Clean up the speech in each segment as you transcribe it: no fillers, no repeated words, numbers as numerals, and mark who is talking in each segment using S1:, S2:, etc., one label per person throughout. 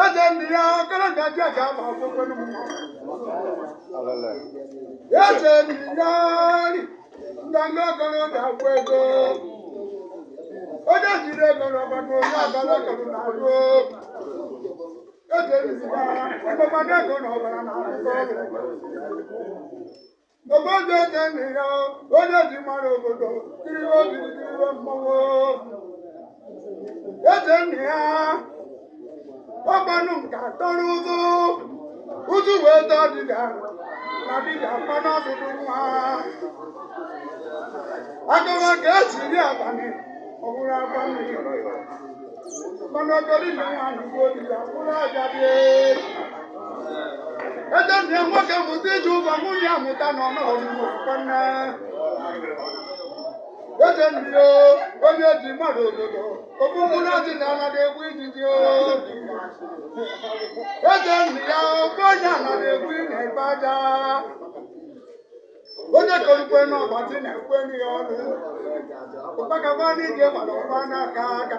S1: Eze ndị ya kere ngaji a ga-ama akwụkwọ n'ụmụ. Eze ndị ya ndanga ọkọrọ ga-akwụ ego. Onye jiri ego n'ọgbakọ onye ọbara ọkọrọ na-arụ. Eze ndị ya ọgbakọ ego n'ọbara na-arụ ọrụ. Obodo eze ndị ya onye ji mara obodo kiriwe ogidi kiriwe mmọnwụ. Eze nna ya ọgbanụ nke tọrọ ụzụ ụzụ wee tọọ dibịa na dibịa mmanụ ọdụdụ nwa agụba ka esi ri abalị ọhụrụ agba mmiri mmanụ okori na nwa nugbo dibịa mkpụrụ aja dị. Eze nna ya nwoke mụta ije ụgwọ nwunye ya mụta nọ n'ọdụmụ nne. Eze nna ya onye ji mmadụ obodo okpukpuru ọdịda anaghị egbu ijiji o. Eze nna ya okpu onye anaghị egbu na-egbe aja. Onye korukwe n'ọgbatị na-ekwe nri ya ọnụ. Ụkpakaba n'ije gbara ụba n'aka aka.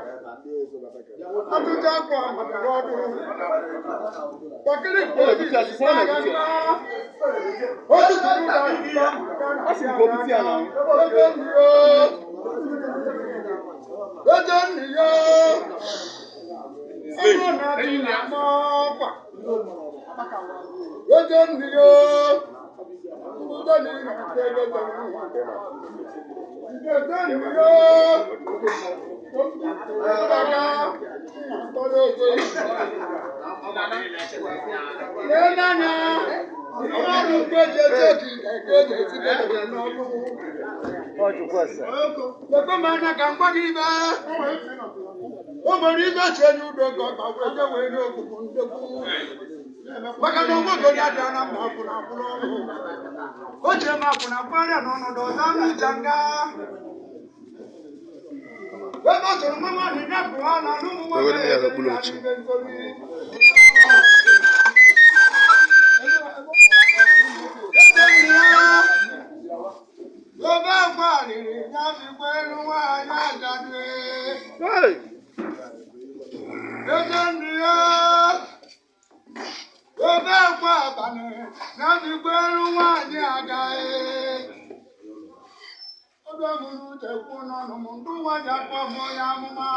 S1: Atụta akwa madara ọdụ. Kpakịrị bụ obi n'agha nna. Otu tụrụ ụda mba
S2: Ọ sị m ka o bute ya na.
S1: Eze nna ya. Eze nna ya. Ọnụ na-atụ na-ama ọkwa. Eze nna ya. Mbudo na ị na-ete ebe eze nna ya. Eze nna ya. Ndaka tọrọ eze. Lee n'anya. Ọrụ mgbe eji ete okike ka eji etinye n'ọkụ. Lekwe m anya ka m gwa gị ibe. O nwere ibe chi onye udo ka ọ gbagwo eje wee n'ogbugbu ndekwu. Maka na onwe ogo ya dị na mba akwụna akwụna ọrụ. O chere m akwụna kwarịa n'ọnọdụ ọzọ anụ ịja nga. Ebe o soro nwa nwaanyị ya pụọ na n'ụmụ nwoke
S3: Ewere m ya n'okpuru oche.
S1: ibe nzori. Eze nna ya. Obe akwa riri ya bikwa elu nwaanyị ajadu. Eze nna ya. Obe akwa abalị ya bikwa elu nwaanyị agaghị. Obe mụrụ uche kwu n'ọnụ m ndụ nwa ji akpọ m onye amụma.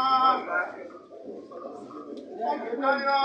S1: Ọ bụ karịa.